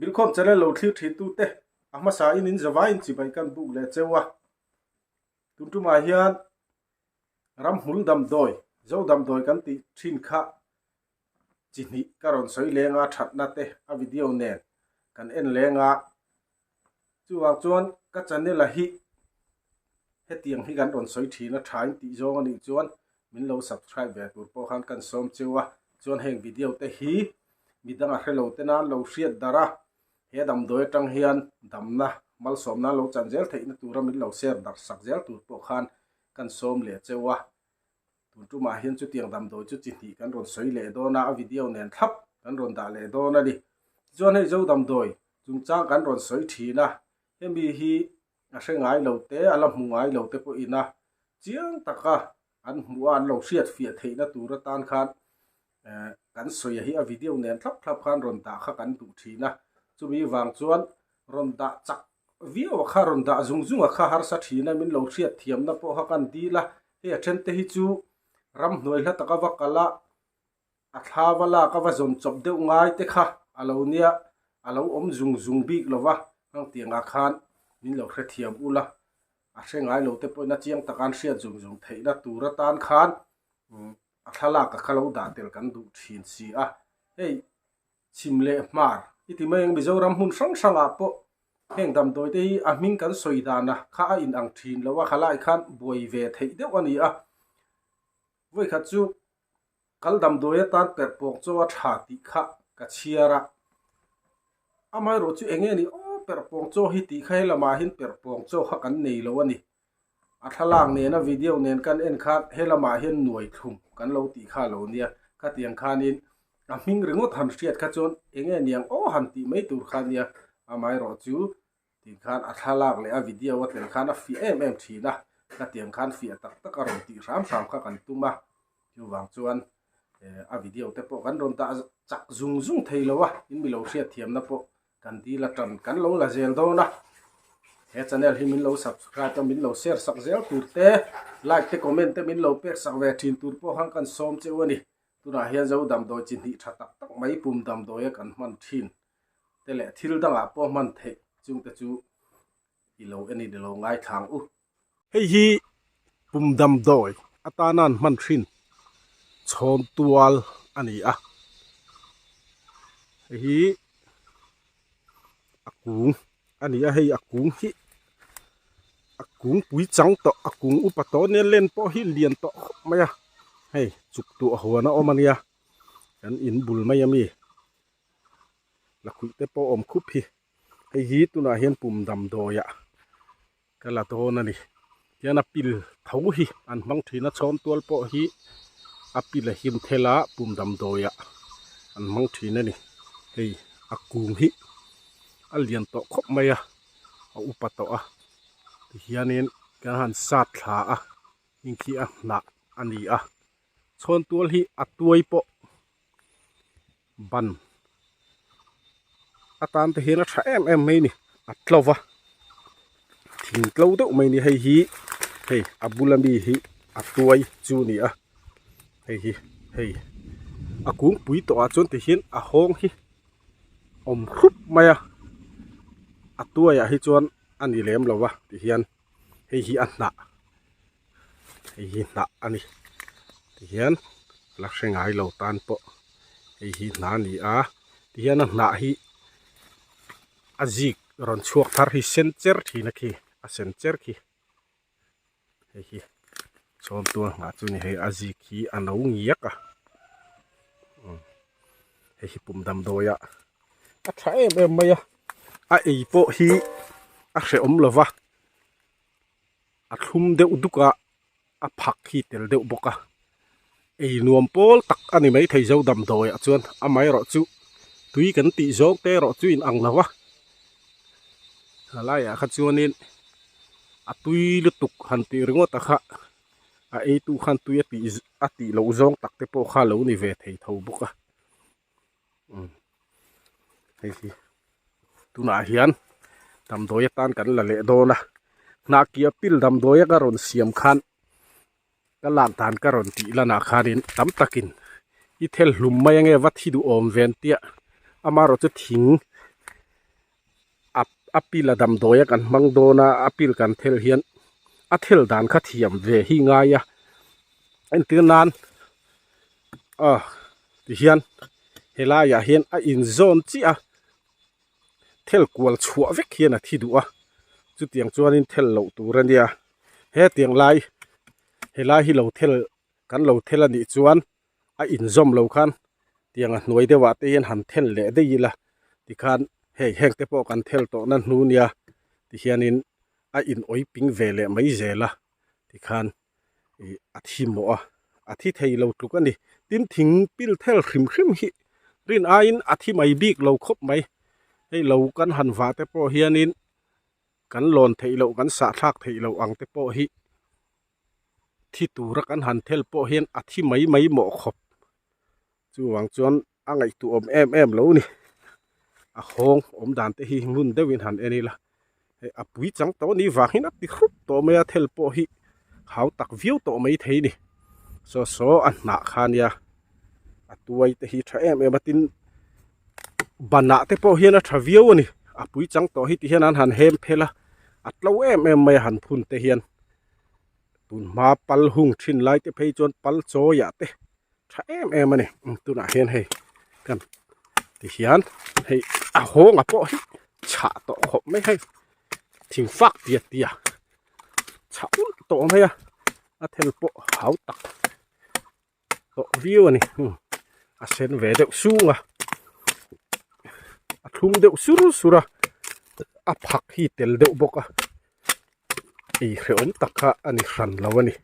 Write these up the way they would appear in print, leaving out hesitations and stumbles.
Bilkhawm channel lo thlir thin tute a hmasa in in zavai in chibai kan buk leh cheu a. Tun tumah hian ramhmul damdawi, zo damdawi kan tih thin kha chi hnih ka rawn sawi leng a thatna te a video nen kan en leng a. Chuvang chuan ka channel a hi hetiang hi kan rawn sawi thin a tha in tih zawng a nih chuan min lo subscribe ve tur pawh khan kan sawm cheu a. Chuan heng video te hi midang a hrelo te nan lo hriat darh a, he damdawi atang hian damna malsawmna lo chan zel theihna tura min lo share darh sak zel tur pawh khan kan sawm leh cheu a. Tun tumah hian chutiang damdawi chu chi hnih kan rawn sawi leh dawn a, a video nen thlap kan rawn dah leh dawn a ni. Tichuan hei zo damdawi chungchang kan rawn sawi thin a, hemi hi a hre ngai lo te, a la hmu ngai lo te pawhin a chiang taka an hmuh a, an lo hriat fiah theihna tur atan khan kan sawi a hi a video nen thlap thlap khan rawn dah kha kan duh thin a, chumi vang chuan rawn dah chak viau a kha rawn dah zung zung a kha harsa thin a, min lo hriat thiamna pawh kha kan dil a, hei a then te hi chu ramhnuai hla taka va kal a, a thla va lak a va zawn chawp deuh ngai te kha a lo nia, a lo awm zung zung bik lo va, hang tiangah khan min lo hrethiam ula, a hre ngai lo te pawhin a chiang taka an hriat zung zung theihna tur atan khan a thlalak a kha lo dah tel kan duh thin si a, hei chhim leh hmar i ti mai ang Mizoram hmun hrang hrangah pawh heng damdawi te hi a hming kan sawi dana kha a inang thin lo a, khalai khan buai ve theih deuh a ni a, vawikhat chu Kal damdawi atan perh pawng chaw a tha tih kha ka chhiar a, amaherawh chu eng nge ni aw perh pawng chaw hi tih kha helamah hian perh pawng chaw kha kan nei lo a ni. A thlalak nena video nen kan en khan helamah hian nuai thlum kan lo tih kha a lo nia, khatiang khanin a hming ringawt han hriat kha chuan eng nge niang aw han tih mai tur kha a nia, amaherawh chu Tih khan a thlalak leh a video a tel khan a fiah em em thin a, khatiang khan fiah tak tak a rawn tih hram hram kha kan tum a, chuvang chuan a video te pawh kan rawn dah chak zung zung thei lo a, in milo hriat thiamna pawh kan dil atan kan lo la zel dawn a, he channel hi min lo subscribe a min lo share sak zel tur te, like te comment te min lo pek sak ve thin tur pawh khan kan sawm cheu a ni, tunah hian zo damdawi chi hnih tha tak tak mai pum damdawi a kan hman thin. te leh thil dangah pawh hman theih chungte chu i lo en in i lo ngaithlang u. Hei hi pum damdawi atana an hman thin chhawn tual a ni a, hei hi a kung a ni a, hei a kung hi a kung pui chang tawh a kung upa tawh ania len pawh hi lian tawh khawp mai a, hei chuk tuah huan a awm a nia kan in bul mai ami. Lakhuih te pawh awm khup hi hei hi tunah hian pum damdawiah ka la dawn a ni tihian a pil tho hi an hmang thin a chhawm tual pawh hi a pil a him thel a pum damdawiah an hmang thin a ni hei a kung hi a lian tawh khawp mai a a upa tawh a tihianin kan han sat thla a heng khi a hnah a ni a chhawn tual hi a tuai pawh. Ban atan te hian a tha em em mai a ni a tlo va thing tlo deuh mai a ni hei hi hei a bula mi hi a tuai chu a ni a hei hi hei a kungpui tawh ah chuan ti hian a hawng hi awm hrup mai a a tuai ah hi chuan a ni lem lo va ti hian hei hi a hnah. Hei hi hnah a ni tihian la hre ngai lo tan pawh hei hi hnah a ni a tihian a hnah hi a zik rawn chhuak thar hi sen cher thin a khi a sen cher khi hei hi chhawm tual hnah chu ni hei a zik hi a no ngiak a hei hi pum damdawi ah a tha em em mai a a ei pawh hi a hrehawm lo va. A thlum deuh duk a, a phak hi tel deuh bawk a, ei nuam pawl tak a ni maithei zo damdawi ah chuan amaherawh chu tui kan tih zawng te erawh chu in ang lo a, a laiah kha chuanin a tui lutuk han tih ringawt a kha a eitu khan tui a tih a tih loh zawng tak te pawh kha a lo ni ve thei tho bawk a. Hei hi tunah hian damdawi atan kan la leh dawn a hnahkiah pil damdawi a ka rawn siam khan ka lak dan ka rawn tih lanah khanin tam takin i thel hlum mai ange va thi duhawm ve an tia amaherawhchu thing. A pil a damdawi a kan hmang dawn a a pil kan thel hian a thel dan kha thiam ve hi ngai a entir nan ah tihian helaiah hian a inzawn chiah a thel kual chhuah vek hian a thi duh a chutiang chuanin thel loh tur a nia hetiang lai helai hi lo thel kan lo thel a nih chuan a inzawm lo khan tiang a hnuai deuh ah te hian han thel leh daih ila tikhan hei heng te pawh kan thel tawh na hnu nia tihianin a in awih ping ve leh mai zel a tikhan ih a thi mawh a a thi thei lo tluk a ni tin thing pil thel hrim hrim hi rin aiin a thi mai bik lo khawp mai hei lo kan han vah te pawh hianin kan lawn theih loh kan sahthlak theih loh ang te pawh hi. Thi tura kan han thel pawh hian a thi mai mai mawh khawp. Chuvang chuan a ngaihtuah awm em em lo ni. A hawng awm dan te hi ngun deuhin han en ila. Hei a pui chang tawh ni vang hian a ti hrup tawh mai a thel pawh hi hau tak viau tawh mai thei ni. Saw saw a hnah kha nia a tuai te hi tha em em a tin banah te pawh hian a tha viau a ni. A pui chang tawh hi ti hian an han hem phel a a tlo em em mai a han phun te hian. Tun hma pal hung thin lai te phei chuan pal chawiah te tha em em a ni tunah hian hei kan ti hian hei a hawnga pawh hi chhah tawh khawp mai hei thing fak tia tia chhah ulh tawh mai a a thel pawh hau tak tawh viau a ni a sen ve deuh sung a a thlum deuh sur sur a a phak hi tel deuh bawk a ei hrehawm tak kha a ni hran lo a ni.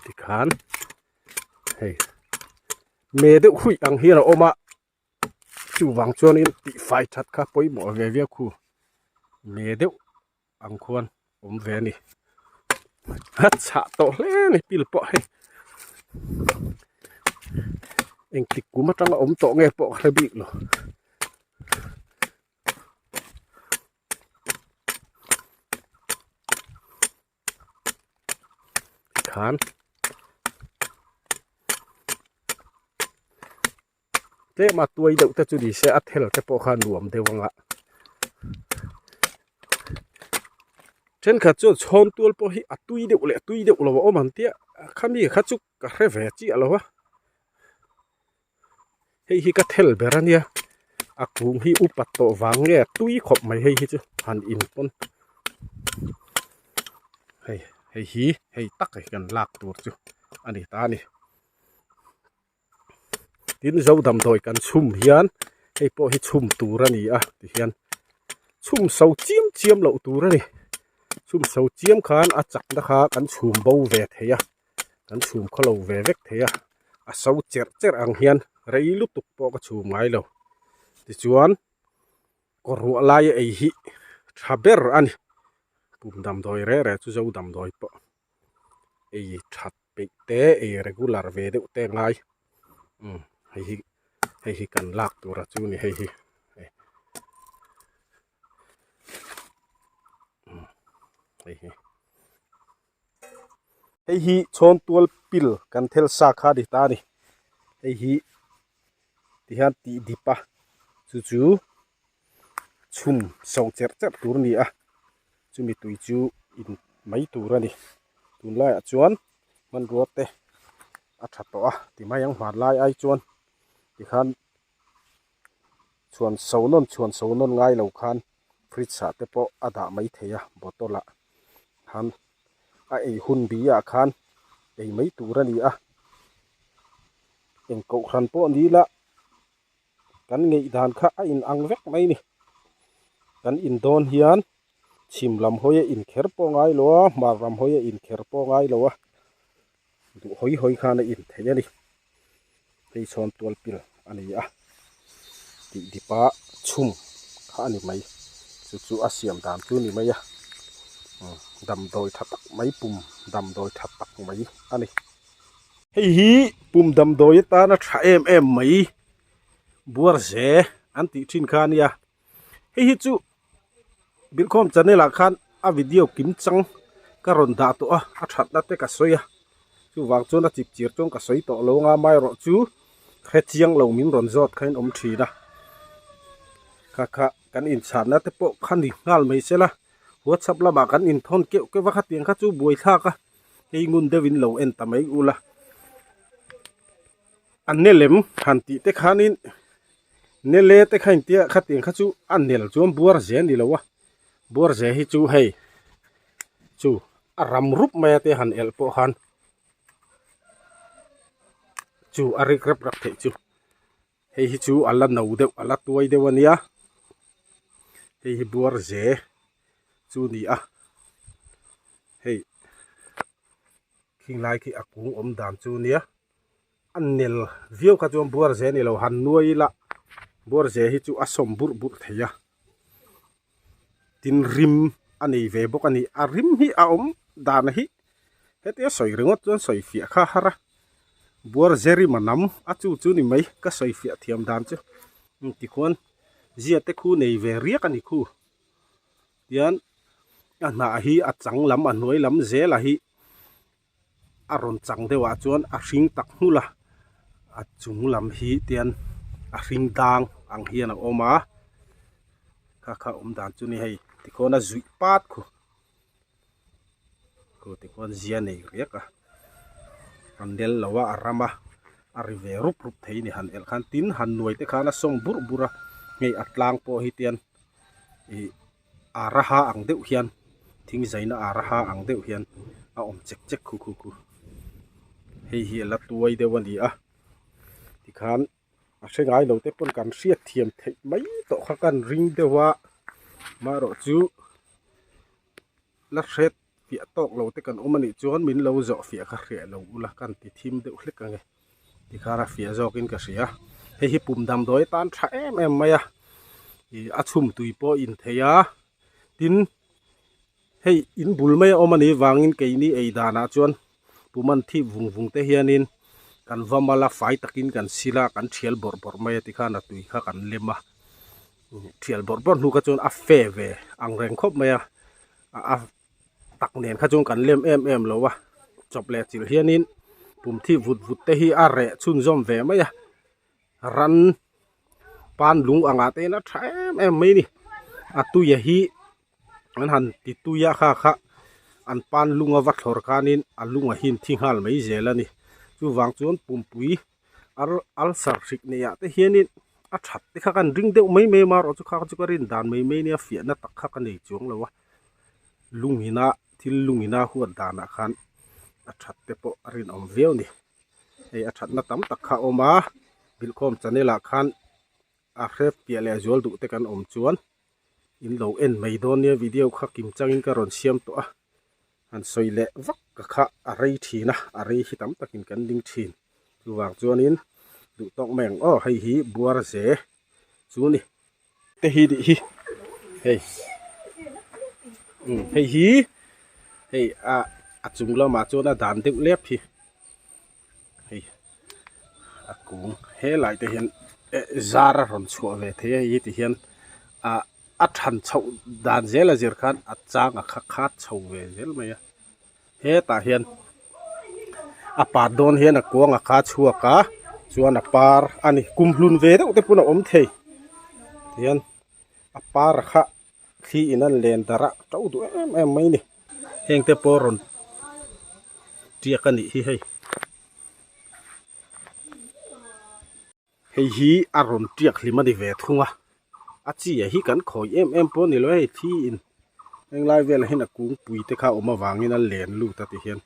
Tikhan hei me deuh huih ang hian a awm a. Chuvang chuanin tihfai that kha pawimawh ve viau khu me deuh ang khuan awm ve a ni. A chhah tawh hle a ni pil pawh hei engtik kum atanga awm tawh nge pawh ka hre bik lo. Tikhan tlem a tuai deuh te chu ni se a thel te pawh kha nuam deuh ang a thenkhat chuan chhawn tual pawh hi a tui deuh leh tui deuh lo a awm ang tia khami kha chu ka hre ve chiah lo a hei hi ka thel ber a nia a kung hi upat tawh vang nge tui khawp mai hei hi chu han in pawn hei hei hi hei tak hi kan lak tur chu a ni ta a ni. Tin zo damdawi kan chhum hian hei pawh hi chhum tur a ni a tihian chhum so chiam chiam loh tur a ni chhum so chiam khan a chakna kha kan chhum bo ve thei a kan chhum khaw lo ve vek thei a a so cherh cherh ang hian rei lutuk pawh ka chhum ngai lo tichuan kawr ruah laia ei hi tha ber a ni pum damdawi reh reh chu zo damdawi pawh ei that. peih te ei regular ve deuh te ngai umm hei hi hei hi kan lak tur a chu ni hei hi umm hei hi hei hi chhawn tual pil kan thel sa kha a ni ta a ni hei hi tihian tih dip a chu chu chhum so cherh cherh tur a ni a chumi tui chu in mai tur a ni tunlaiah chuan hmanrua te a tha tawh a ti mai ang hmanlai ai chuan tikhan chhuan so nawn chhuan so nawn ngai lo khan fridge ah te pawh a dah mai thei a bottle ah khan a ei hun bi ah khan ei mai tur a ni a eng kohhran pawh ni la. Kan ngeih dan kha a in ang vek mai ni. Kan in dawn hian chhim lam hawi a in kher pawh ngai lo a, hmar lam hawi a in kher pawh ngai lo a, duh hawi hawi khan a in thei a ni. Hei chhawn tual pil a ni a, tih dipa chhum kha a ni mai. Chu chu a siam dan chu a ni mai a, damdawi tha tak mai pum damdawi tha tak mai a ni. Hei hi pum damdawi atana tha em em mai buar ze an tih thin kha ania hei hi chu bilkhawm channel ah khan a video kim chang ka rawn dah tawh a a thatna te ka sawi a. Chuvang chuan a chip chir chuan ka sawi tawh lo anga amaherawhchu hre chiang lo min rawn zawt kha in awm thin a. Kha kha kan inchhanna te pawh kha ni nghal mai se la, WhatsApp lamah kan inthawn keuh keuh va khatiang kha chu buaithlak a, hei ngun deuhin lo en ta mai ula. A nelem han tih te khanin nele te kha intia khatiang kha chu a nel chuan buar ze a ni lo a, buar ze hi chu hei chu a ram rup mai a te han elh pawh khan chu a rik rep rep theih chu. Hei hi chu a la no deuh a la tuai deuh a nia hei hi buar ze chu a ni a hei khing lai khi a kung awm dan chu a nia a nel viau kha chuan buar ze a ni lo han nuai ila buar ze hi chu a sawm burh burh thei a tin rim a nei ve bawk a ni a rim hi a awm dan hi hetia sawi ringawt chuan sawi fiah kha a har a buar ze rim a nam a chu chu ni mai ka sawi fiah thiam dan chu tikhuan zia te khu nei ve riak a ni khu tian a hnah hi a chang lam a hnuai lam zel a hi. A rawn chang deuh ah chuan a hring tak nghulh a a chung lam hi tian a hring dang ang hian a awm a kha kha awm dan chu ni hei tikhuan a zuih pat khu khu tikhuan zia nei riak a a nel lo a a ram a a ri ve rup rup thei a ni han elh khan tin han nuai te khan a sawng burh burh a hei a tlang pawh hi tian ih. Araha ang deuh hian thing zaina araha ang deuh hian a awm chek chek khu khu khu hei hi a la tuai deuh a ni a tikhan a hre ngai lo te pawn kan hriat thiam theih mai tawh kha kan ring deuh a amaherawh chu la hret fiah tawk lo te kan awm a nih chuan min lo zawh fiah kha hreh lo ula kan ti thim deuh hlek ang e. Tikhan a fiah zawkin ka hria. Hei hi pum damdawi atan tha em em mai a. Ih a chhum tui pawh a in thei a. Tin, hei in bul mai a awm a nih vangin keini ei danah chuan pum an thip vung vung te hianin kan va mal a, fai takin kan sil a, kan thial bawrh bawrh mai a tikhan a tui kha kan lem a. Thial bawrh bawrh hnu kha chuan a fe ve ang reng khawp mai a. A tak nen kha chuan kan lem em em lo a chawp leh chilh hianin pum thi vut vut te hi a reh chhunzawm ve mai a ran pan lung angah te hian a tha em em mai a ni a tuia hi an han ti tui a kha kha an pan lung a va thlawr khanin a lungah hian thi nghal mai zel a ni chuvang chuan pumpui ulcer hrik nei ah te hianin a that te kha kan ring deuh mai mai a marawh chu kha chu ka rin dan mai mai nia fiahna tak kha ka nei chuang lo a. Lungina thil lungina huat danah khan a that te pawh a rinawm viau a ni. Hei a thatna tam tak kha a awm a, bilkhawm channel ah khan a hrep piah leh zual duh te kan awm chuan in lo en mai dawn nia video kha kim changin ka rawn siam tawh a, han sawi leh vak ka kha a rei thin a, a rei hi tam takin kan ding thin. Chuvang chuanin duh tawk mai ang aw hei hi buar ze chu ni. Te hi tih hi hei umm hei hi hei a a chung lamah chuan a dan deuh lep hi hei a kung helai te hian eh zar a rawn chhuah ve thei a hei hi ti hian ah a than chhoh dan zel a zir khan a chang a kha khat chho ve zel mai a hetah hian a par dawn hian a kuang a kha chhuak a chuan a par a ni kum hlun ve deuh te pawn a awm thei tihian a par a kha thli in an len darh a to duh em em mai a ni heng te pawh rawn tiak a nih hi hei. Hei hi a rawn tiak hlim a ni ve thung a, a chi ah hi kan khawi em em pawh a ni lo hei thi in heng lai velah hian a kungpui te kha a awm avangin a len lut a ti hian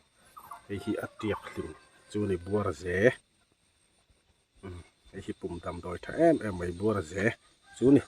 hei hi a tiak hlim chu a ni buar ze umm hei hi pum damdawi tha em em mai buar ze chu a ni.